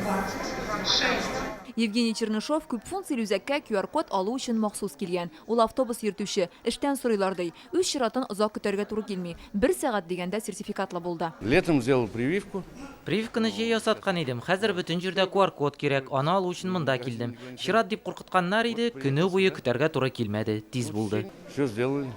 26. Евгений Чернышов күпфункцияле үзәккә QR-код алу өчен махсус килгән. Ул автобус йөртүче. Эштән сорыйлар, ди. Үз чиратын озак көтәргә туры килми. Бер сәгать дигәндә сертификатлы булды. Летом сделал прививку. Прививканы җәй ясаткан идем. Хәзер бөтен җирдә QR-код кирәк, аны алу өчен монда килдем. Чират дип куркытканнар иде, көне буе көтәргә туры килмәде, тиз булды. Все сделали.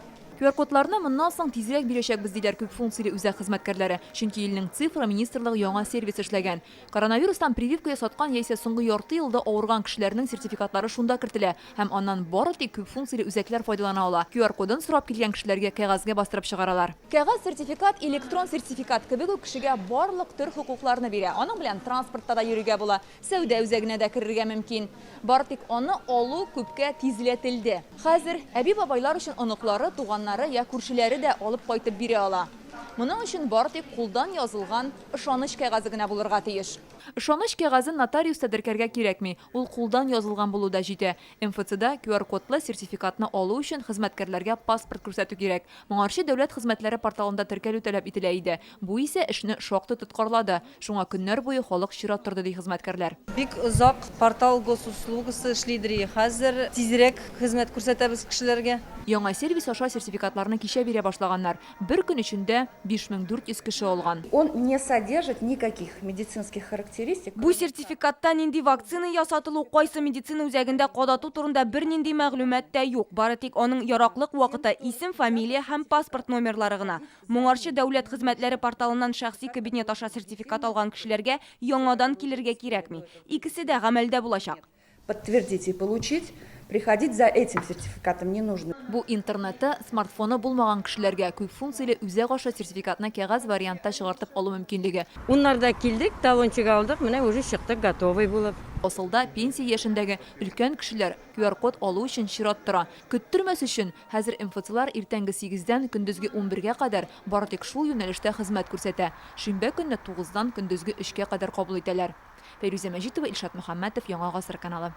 QR-кодларны моннан соң тизрәк бирәчәкбез, диләр күпфункцияле үзәк хезмәткәрләре. Чөнки илнең Цифра министрлыгы яңа сервис эшләгән. Коронавирустан прививка ясаткан яисә соңгы ярты елда авырган кешеләрнең сертификатлары шунда кертелә һәм аннан бары тик күпфункцияле үзәкләр файдалана ала. QR-кодын сорап килгән кешеләргә кәгазьгә бастырып чыгаралар. Кәгазь сертификат электрон сертификат кебек үк кешегә барлык төр хокукларны бирә. Аның белән транспортта да йөрергә була, Сәүдә үзәгенә дә керергә мөмкин. Бары тик аны алу күпкә тизләтелде. Хәзер әби-бабайлар өчен оныклары, туганнары я күршеләре дә алып кайтып бирә ала. Моның өчен бары тик кулдан язылган ышаныч кәгазе генә булырга тиеш. Ышаныч кәгазен нотариуста теркәргә кирәкми, ул кулдан язылган булу да җитә. МФЦда QR-кодлы сертификатны алу өчен хезмәткәрләргә паспорт күрсәтү кирәк. Моңарчы дәүләт хезмәтләре порталында теркәлү таләп ителә иде. Бу исә эшне шактый тоткарлады. Шуңа көннәр буе халык чират торды, ди хезмәткәрләр. Бик озак портал госуслугасы эшлидер и хәзер тизрәк хезмәт күрсәтәбез кешеләргә. Яңа сервис аша сертификатларны кичә бирә башлаганнар. Бер көн эчендә 5400 кеше алган. Он не содержит никаких медицинских характеристик. Бу сертификатта нинди вакцина ясатылу, кайсы медицина үзәгендә кадату турында бернинди мәгълүмат та юк. Бары тик аның яраклык вакыты, исем, фамилия һәм паспорт номерлары гына. Моңарчы дәүләт хезмәтләре порталыннан шәхси кабинет аша сертификат алган кешеләргә яңадан килергә кирәкми. Икесе дә гамәлдә булачак. Подтвердить и получить, приходить за этим сертификатом не нужно. Бу интернеты, смартфоны булмаган кешеләргә күпфункцияле үзәк аша сертификатны кәгазь вариантта чыгартып алу мөмкинлеге. Уннарда килдек, талончик алдык, менә уже чыктык готовый булып. Асылда, пенсия яшендәге өлкән кешеләр QR-код алу өчен чират тора. Көттермәс өчен, хәзер МФЦлар иртәнге сигездән көндезге унбергә кадәр бары тик шул юнәлештә хезмәт күрсәтә. Шимбә көнне тугыздан көндезге өчкә кадәр кабул итәләр. Фәйрүзә Мәҗитова, Илшат Мөхәммәтов, Яңа Гасыр каналы.